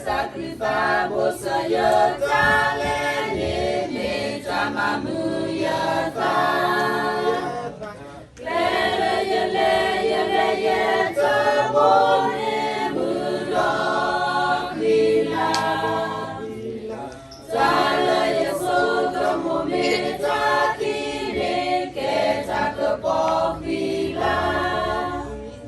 စၢ်ခရံာ်သးဘိစၢၤယတၢ်လဲၤန့ၣ် မ့ၢ်တၢ်မၤမုာ်ယသး, ကျဲလၢယလဲၤယလဲၤယဲတဘိန့ၣ် မုာ်ဒီးကွံာ်လၢ်, တၢ်လၢယဆိကမိၣ်မ့ၢ်တၢ်ခံန့ၣ် ကဲတၢ်ကပီၤကွံာ်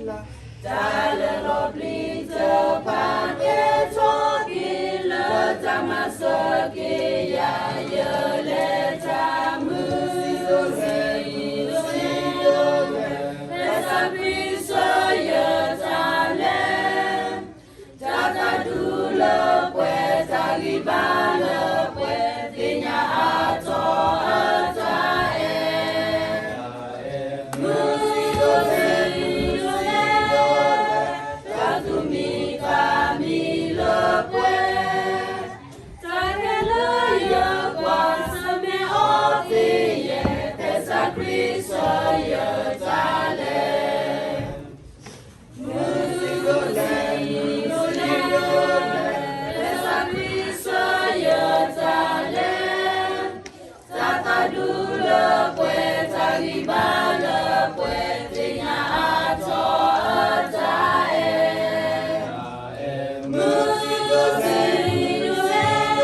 လၢ်, တၢ်လၢလီၤပျံၤတဖၣ် ကဲထီၣ်က့ၤလၢတၢ်မၤစၢၤက့ၤယၤ ယလဲၤတၢ်မုာ်စံဒိၣ်န့ၣ်, ဖဲစၢ်ခရံာ်စၢၤယတၢ်လဲၤ တၢ်သးဒူလၢပှဲၤ တၢ်ဂံၢ်ဘါလၢပှဲၤ သ့ၣ်ညါအါထီၣ်အတၢ်အဲၣ်, မုၢ်စံဒိၣ်န့ၣ် တၢ်သူၣ်မံသးမံ လၢပှဲၤ တၢ်ခဲလၢာ်ယကွၢ်ဆၢၣ်မဲာ်အီၤသ့ယဲ, ဖဲစၢ်ခရံာ်စၢၤယတၢ်လဲၤ, မုၢ်စံဒိၣ်န့ၣ် ဖဲစၢ်ခရံာ်စၢၤယတၢ်လဲၤ, တၢ်သးဒူလၢပှဲၤ တၢ်ဂံၢ်ဘါလၢပှဲၤ သ့ၣ်ညါအါထီၣ်အတၢ်အဲၣ်, မုၢ်စံဒိၣ်န့ၣ်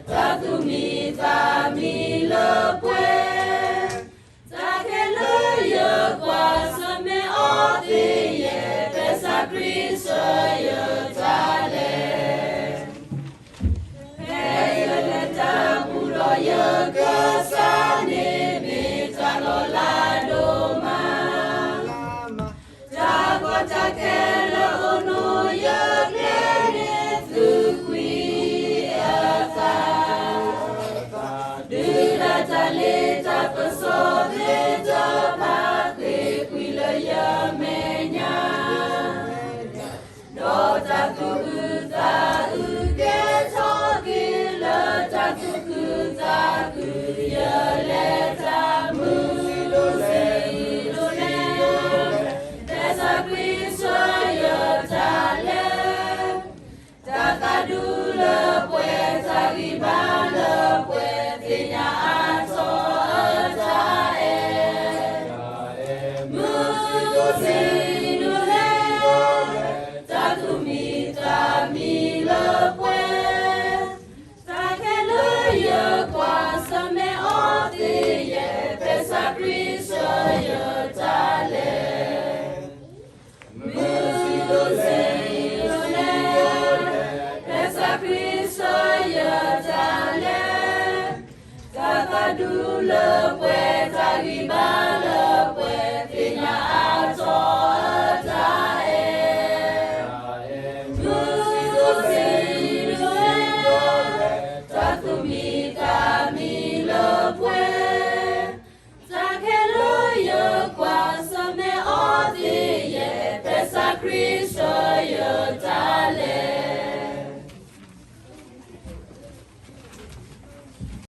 တၢ်သူၣ်မံသးမံလၢပှဲၤ, တၢ်ခဲလၢာ်ယကွၢ်ဆၢၣ်မဲာ်အီၤသ့ယဲ, ဖဲစၢ်ခရံာ်စၢၤယတၢ်လဲၤ, ဖဲယလဲၤတၢ်ပူၤဒီးယကစၢ်န့ၣ် မ့ၢ်တၢ်လီၤလးဒိၣ်မး, တၢ်ကီတၢ်ခဲလၢအအိၣ်နီၢ်ယကျဲန့ၣ် သုးကွံာ်အသး, ဒုၣ်ဒါတၢ်လ့တၢ်ပစီသ့ၣ်တဖၣ် ဃ့ၢ်ကွံာ်လၢယမဲာ်ညါ, ဒီးတၢ်သူၣ်အုးသးအုး ကဲထီၣ်က့ၤလၢ တၢ်သူၣ်ခုသးခု ယလဲၤတၢ်မုာ်စံဒိၣ်န့ၣ်, ဖဲစၢ်ခရံာ်စၢၤယတၢ်လဲၤ, တၢ်သးဒူလၢပှဲၤ တၢ်ဂံၢ်ဘါလၢပှဲၤ သ့ၣ်ညါအါထီၣ်အတၢ်အဲၣ်, မုၢ်စံဒိၣ်န့ၣ် တၢ်သူၣ်မံသးမံလၢပှဲၤ, တၢ်ခဲလၢာ်ယကွၢ်ဆၢၣ်မဲာ်အီၤသ့ယဲ, ဖဲစၢ်ခရံာ်စၢၤယတၢ်လဲၤ, မုၢ်စံဒိၣ်န့ၣ်, ဖဲစၢ်ခရံာ်စၢၤယတၢ်လဲၤ, တၢ်သးဒူလၢပှဲၤ တၢ်ဂံၢ်ဘါလၢပှဲၤ သ့ၣ်ညါအါထီၣ်အတၢ်အဲၣ်, မုၢ်စံဒိၣ်န့ၣ်, တၢ်သူၣ်မံသးမံလၢပှဲၤ, တၢ်ခဲလၢာ်ယကွၢ်ဆၢၣ်မဲာ်အီၤသ့ယဲ, ဖဲစၢ်ခရံာ်စၢၤယတၢ်လဲၤ